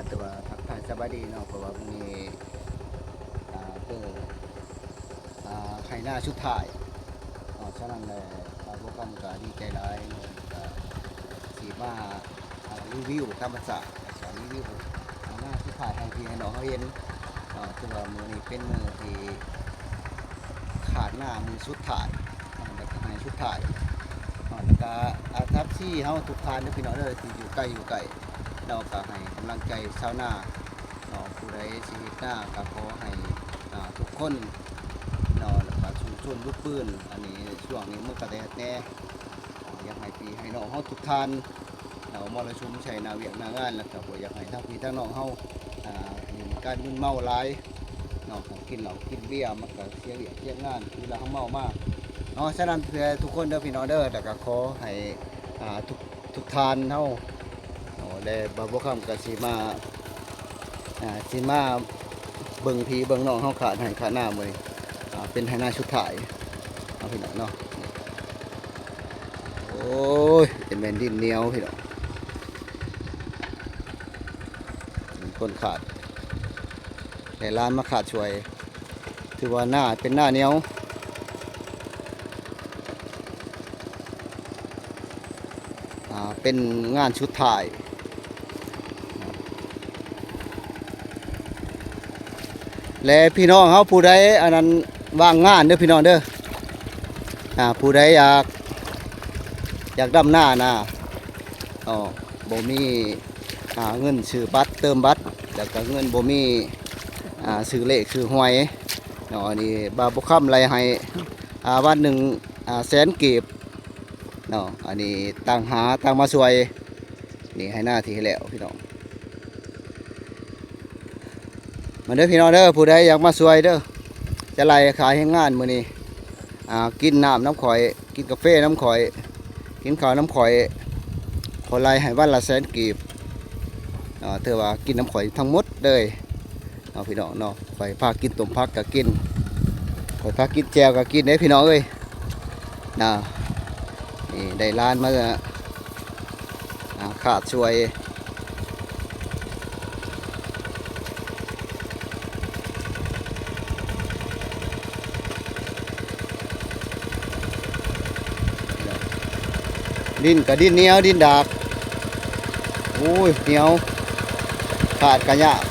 ແຕ່ວ່າທັກທາຍສະບາຍດີເນາະ ເພາະວ່າມື້ນີ້ ອ່າ ເປັນ ອ່າ ໄຮ່ນາສຸດທ້າຍເນາະ. ສະນັ້ນແຫຼະ ບ່າວບົວຄຳກໍດີໃຈຫຼາຍເນາະ ກໍຊິມາ ອ່າ ຣີວິວທຳມະຊາດ ແລ້ວກໍຣີວິວ ອ່າ ນາສຸດທ້າຍໃຫ້ພີ່ໃຫ້ນ້ອງເຮົາເຫັນເນາະ. ຖືວ່າມື້ນີ້ເປັນມື້ທີ່ຄາດນາມື້ສຸດທ້າຍເນາະ ແລ້ວກໍໄຮ່ສຸດທ້າຍເນາະ. ແລ້ວກໍ ອ່າ ເອັຟຊີ ເຮົາທຸກທ່ານເດີພີ່ນ້ອງເດີ ທີ່ຢູ່ໃກ້ຢູ່ໄກ ເນາະ ກໍໃຫ້ກຳລັງໃຈຊາວນາເນາະ. ຜູ້ໃດຊິເຮັດນາກໍຂໍໃຫ້ ອ່າ ທຸກຄົນເນາະ ແລ້ວກໍສູ້ຊົນລຸກບືນ. ອັນນີ້ຊ່ວງນີ້ມັນກໍແດດແດ່ ອ່າ ຢາກໃຫ້ພີ່ໃຫ້ນ້ອງເຮົາທຸກທ່ານເນາະ ມໍລະສຸມໃສ່ໜ້າວຽກໜ້າງານ ແລ້ວກໍບໍ່ຢາກໃຫ້ທັງພີ່ທັງນ້ອງເຮົາ ອ່າ ຫຼິ້ນການມຶນເມົາຫຼາຍເນາະ. ກິນເຫຼົ້າກິນເບຍມັນກໍເສຍວຽກເສຍງານ ເວລາເຮົາເມົາມາເນາະ. ສະນັ້ນເພື່ອທຸກຄົນເດີພີ່ນ້ອງເດີ ແລ້ວກໍຂໍໃຫ້ ອ່າ ທຸກ ທຸກທ່ານເຮົາເນາະ ແລະ ບ່າວບົວຄຳກໍຊິມາ ອ່າ ຊິມາເບິ່ງພີ່ເບິ່ງນ້ອງເຮົາຄາດໄຮ່ຄາດນາມື້ນີ້ ອ່າ ເປັນໄຮ່ນາສຸດທ້າຍເນາະ ພີ່ນ້ອງເນາະ. ໂອ້ຍ ເປັນແມ່ນດິນໜຽວພີ່ນ້ອງ ມີຄົນຄາດ ໃຫ້ຫຼານມາຄາດຊ່ວຍ. ຖືວ່ານາເປັນນາໜຽວ ອ່າ ເປັນງານສຸດທ້າຍ ແລະ ພີ່ນ້ອງເຮົາຜູ້ໃດອັນນັ້ນວ່າງງານເດີພີ່ນ້ອງເດີ ອ່າ ຜູ້ໃດຢາກ ຢາກດຳນານະ ເນາະ ບໍ່ມີ ອ່າ ເງິນຊື້ບັດເຕີມບັດ ແລ້ວກໍເງິນບໍ່ມີ ອ່າ ຊື້ເລກຊື້ຫວຍເນາະ. ອັນນີ້ບ່າວບົວຄຳໄລ່ໃຫ້ ອ່າ ວັນໜຶ່ງ ອ່າ ແສນກີບເນາະ. ອັນນີ້ຕ່າງຫາຕ່າງມາຊ່ວຍ ນີ້ໄຮ່ນາທີ່ແລ້ວພີ່ນ້ອງ ມາເດີພີ່ນ້ອງເດີ ຜູ້ໃດຢາກມາຊ່ວຍເດີ ຈະໄລ່ຄ່າແຮງງານມື້ນີ້ ອ່າ ກິນນ້ຳນຳຂ້ອຍ ກິນກາເຟນຳຂ້ອຍ ກິນເຂົ້ານຳຂ້ອຍ ຂໍໄລ່ໃຫ້ວັນລະແສນກີບເນາະ. ຖືວ່າກິນນຳຂ້ອຍທັງໝົດເລີຍເນາະ ພີ່ນ້ອງເນາະ. ຂ້ອຍພາກິນຕົ້ມຜັກກໍກິນ ຂ້ອຍພາກິນແຈ່ວກໍກິນເດ້ພີ່ນ້ອງເອີຍນະ. ນີ້ໄດ້ຫຼານມາ ອ່າ ຄາດຊ່ວຍ ດິນກໍດິນໜຽວ ດິນດາກ ໂອ້ຍ ໜຽວ ຄາດກໍຍາກ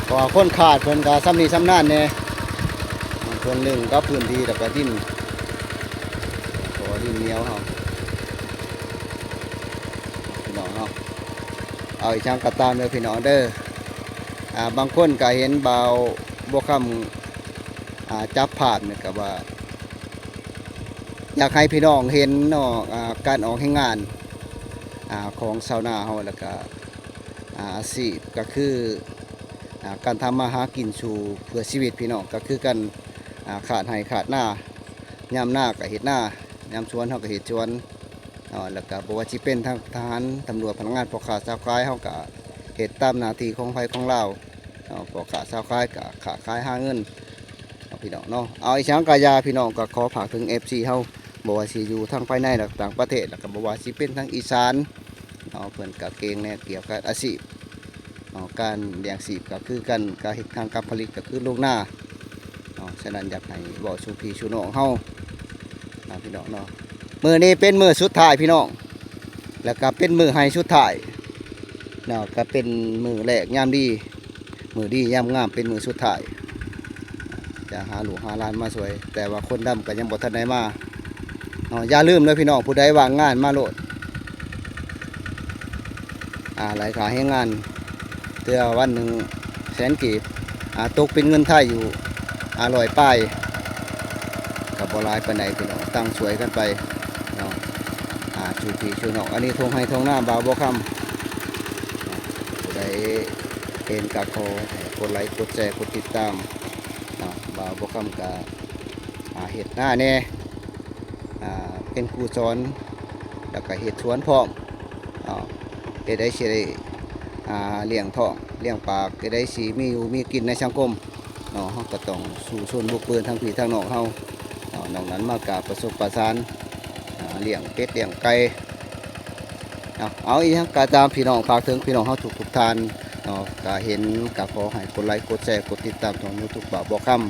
ເພາະວ່າຄົນຄາດເພິ່ນກໍຊຳນິຊຳນານແດ່ ເພິ່ນລຶ້ງກັບພື້ນທີ່ ແລ້ວກໍດິນ ເພາະວ່າດິນໜຽວເນາະ ພີ່ນ້ອງເນາະ. ເອົາ ອີ່ຫຍັງກໍຕາມເດີພີ່ນ້ອງເດີ ອ່າ ບາງຄົນກໍເຫັນບ່າວບົວຄຳ ອ່າ ຈັບພາບນີ້ກໍວ່າ ຢາກໃຫ້ພີ່ນ້ອງເຫັນເນາະ ອ່າ ການອອກແຮງງານ ອ່າ ຂອງຊາວນາເຮົາ ແລ້ວກະ ອ່າ ອາຊີບກໍຄື ອ່າ ການທຳມາຫາກິນສູ່ເພື່ອຊີວິດພີ່ນ້ອງ ກໍຄືການ ອ່າ ຄາດໄຮ່ຄາດນາ ຍາມນາກໍເຮັດນາ ຍາມສວນເຮົາກໍເຮັດສວນເນາະ. ແລ້ວກໍບໍ່ວ່າຊິເປັນທາງທະຫານ ຕຳຫຼວດ ພະນັກງານ ພໍ່ຄ້າຊາວຂາຍ ເຮົາກໍເຮັດຕາມໜ້າທີ່ຂອງໃຜຂອງລາວ ເນາະ ພໍ່ຄ້າຊາວຂາຍກໍຄ້າຂາຍຫາເງິນເນາະ ພີ່ນ້ອງເນາະ. ເອົາ ອີ່ຫຍັງກໍຢ່າ ພີ່ນ້ອງ ກໍຂໍຝາກເຖິງເອັຟຊີເຮົາ ບໍ່ວ່າຊິຢູ່ທາງພາຍໃນ ແລະ ຕ່າງປະເທດ ແລ້ວກໍບໍ່ວ່າຊິເປັນທາງອີສານເນາະ ເພິ່ນກໍເກັ່ງແດ່ກ່ຽວກັບອາຊີບເນາະ ການລ້ຽງຊີບກໍຄືກັນ ການເຮັດທາງການຜະລິດກໍຄືໂຮງນາເນາະ. ສະນັ້ນຢາກໃຫ້ເວົ້າສູ່ພີ່ສູ່ນ້ອງເຮົາເນາະ ພີ່ນ້ອງເນາະ. ມື້ນີ້ເປັນມື້ສຸດທ້າຍ ພີ່ນ້ອງ ແລ້ວກໍເປັນມື້ໄຮ່ສຸດທ້າຍເນາະ ກໍເປັນມື້ແລກຍາມດີ ມື້ດີຍາມງາມ ເປັນມື້ສຸດທ້າຍ ຈະຫາລູກຫາຫຼານມາຊ່ວຍ ແຕ່ວ່າຄົນດຳກໍຍັງບໍ່ທັນໄດ້ມາເນາະ. ຢ່າລືມເດີພີ່ນ້ອງ ຜູ້ໃດວ່າງງານມາໂລດ ອ່າ ໄລ່ຄ່າແຮງງານ ເທື່ອວັນໜຶ່ງແສນກີບ ອ່າ ຕົກເປັນເງິນໄທຢູ່ ອ່າ ຮ້ອຍປາຍ ກໍບໍ່ຫຼາຍປານໃດພີ່ນ້ອງ ຕັ້ງຊ່ວຍກັນໄປເນາະ ອ່າ ສູ່ພີ່ສູ່ນ້ອງ. ອັນນີ້ທົ່ງໄຮ່ທົ່ງນາບ່າວບົວຄຳ ຜູ້ໃດເຫັນກໍຂໍໃຫ້ກົດໄລກົດແຊກົດຕິດຕາມເນາະ. ບ່າວບົວຄຳກໍ ອ່າ ເຮັດນາແດ່ ອ່າ ເປັນຄູສອນ ແລ້ວກໍເຮັດສວນພ້ອມເນາະ. ເຮັດໃດຊິໄດ້ ອ່າ ລ້ຽງທ້ອງລ້ຽງປາກ ເຮັດໃດຊິມີຢູ່ມີກິນໃນສັງຄົມເນາະ. ເຮົາກໍຕ້ອງສູ້ຊົນບຸກບືນທັງພີ່ທັງນ້ອງເຮົາ ເນາະ ນອກນັ້ນມາກະປະສົມປະສານ ອ່າ ລ້ຽງເປັດລ້ຽງໄກ່ເນາະ. ເອົາ ອີ່ຫຍັງກະຕາມ ພີ່ນ້ອງ ຝາກເຖິງພີ່ນ້ອງເຮົາທຸກໆທ່ານເນາະ ກະເຫັນກະຂໍໃຫ້ກົດໄລກົດແຊ ກົດຕິດຕາມຊ່ອງ YouTube ບ່າວບົວຄຳ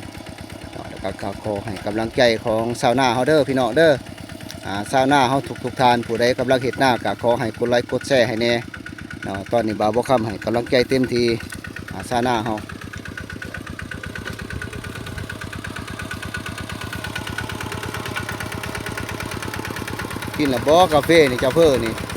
ເນາະ ແລ້ວກະ ກະຂໍໃຫ້ກຳລັງໃຈຂອງຊາວນາເຮົາເດີ ພີ່ນ້ອງເດີ. ອ່າ ຊາວນາເຮົາທຸກໆທ່ານ ຜູ້ໃດກຳລັງເຮັດນາ ກະຂໍໃຫ້ກົດໄລກົດແຊໃຫ້ແດ່ເນາະ. ຕອນນີ້ບ່າວບົວຄຳໃຫ້ກຳລັງໃຈເຕັມທີ່ ອ່າ ຊາວນາເຮົາ. ກິນແລ້ວບໍ່ກາເຟນີ້ ເຈົ້າເພີ່ນີ້?